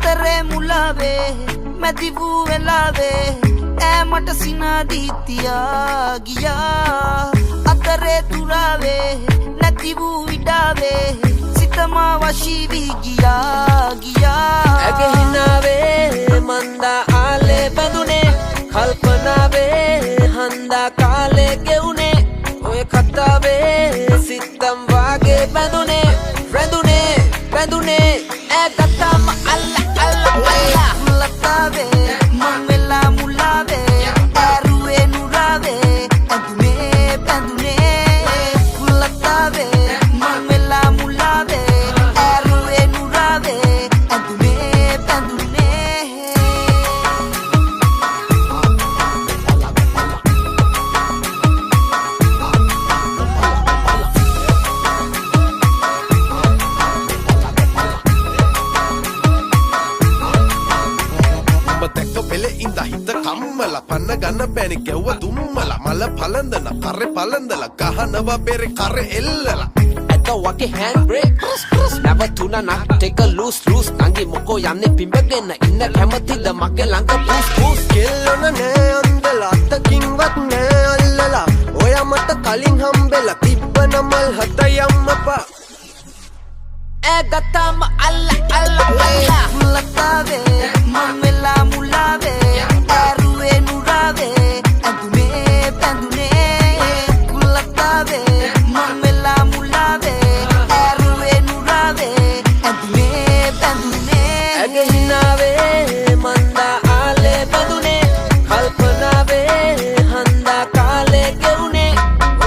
අතරේ මුලාවේ මැදි වූ වෙලාවේ ඈ මට සිනා දී තියා ගියා. අතරේ තුරාවේ නැති වූ විඩාවේ සිත මා වශී වී ගියා ගියා. ඇගේ හිනාවේ මන්දා ආලේ බැඳුනේ, කල්පනාවේ හන්දා කාලේ ගෙවුනේ, ඔය කතාවේ සිත්තම් වාගේ බැඳුනේ, රැඳුනේ බැඳුනේ, ඈ ගත්තාම අල්ල අල්ල අල්ල. ලතාවේ මං වෙලා මුලාවේ ඇරුවේ නුරාවේ ඇඳුමේ බැඳුනේ. ලතාවේ මං වෙලා මුලාවේ ඇරුවේ නුරාවේ ඇඳුමේ බැඳුනේ. උඹ දැක්ක පෙළේ ඉඳ හිත කම්මලා, පන්න ගන්න බෑනේ ගැව්ව දුම්මලා, මල පලඳන කරේ පලඳලා ගහනවා බෙරේ කරේ එල්ලලා. ඇත වගේ හෑන්ඩ් බ්‍රේක් නැවතුණා නට් එක ලූස් ලූස්. නංගි මොකෝ යන්නේ පිඹගෙන ඉන්න කැමතිද මගේ ළඟ පූස් පූස්. කෙල්ලොන නෑ අන්දලා, අතකින්වත් නෑ අල්ලලා, ඔයා මට කලින් හම්බෙලා තිබ්බන මල් හත යම්මපා. ඈ ගත්තාම අල්ල අල්ල අල්ල. ලතාවේ මං වෙලා මුලාවේ ඇරුවේ නුරාවේ ඇඳුමේ බැඳුනේ. ලතාවේ මං වෙලා මුලාවේ ඇරුවේ නුරාවේ ඇඳුමේ බැඳුනේ. ඇගේ හිනාවේ මන්දා ආලේ බැඳුනේ, කල්පනාවේ හන්දා කාලේ ගෙවුනේ,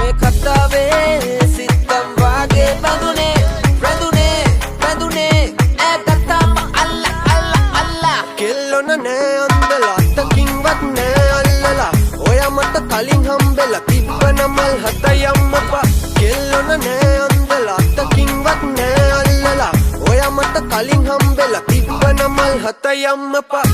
ඔය කතාවේ සිත්තම් වාගේ බැඳුනේ, රැඳුනේ බැඳුනේ, ඈ ගත්තාම අල්ල අල්ල අල්ල. කෙල්ලොන නෑ අන්දලා, අතකින්වත් නෑ අල්ලලා, ඔයා මට කලින් හම්බෙලා තිබ්බන මල් හත යම්මපා. කෙල්ලොන නෑ අන්දලා, අතකින්වත් නෑ අල්ලලා, ඔයා මට කලින් හම්බෙලා තිබ්බන මල් හත යම්මපා.